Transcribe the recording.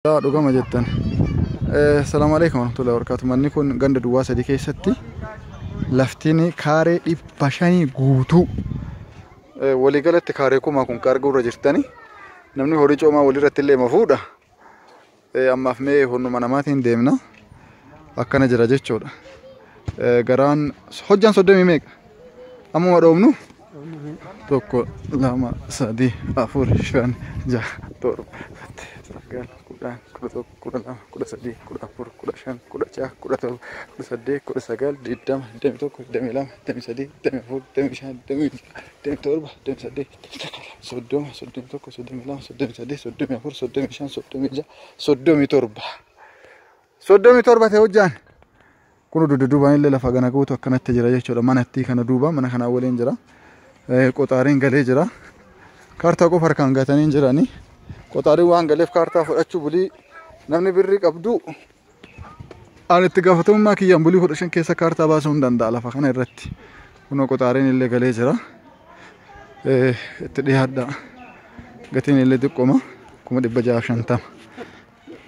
Dhugama jettan. Salaamu alaikum warahmatullahi wabarakatuh. Manni kun ganda duwwaa 3 keessatti laftiin kaaree 500 guutuu. Waliigalatti kaaree 1000 kun arguu irra jirtani. Namni horii coomaa walirratti illee mafuudha. Ammaaf mee hunduma namaatiin deemna. Akkana jira jechuudha. Garaan hojjaan 30 meeqa? Ammuma dhoofnu? 1 2 3 4 5 6 7 8 9 10 11 12 13 14 15 16 17 18 19 20 21 22 23 24 25 26 27 28 30 31 32 33 34 35 36 37 37 ta'e hojjaan. Kun dudduubaan illee lafa gana guutu akkanatti jira jechuudha. Manattii kana duuba mana kanaa waliin jira. Qoxaariin galee jira. Kaartaa qofa harkaan gatanii jiranii. Qoxaariin waan galeef kaartaa fudhachuu bulii namni birrii qabdu ani itti gaafatamummaa kiyyaan bulii 15 keessa kaartaa baasuu hin danda'a lafa kana irratti. Kunoo qoxaariin illee galee jira. Itti dhiyaadha. Gatiin illee xiqqooma 650,000.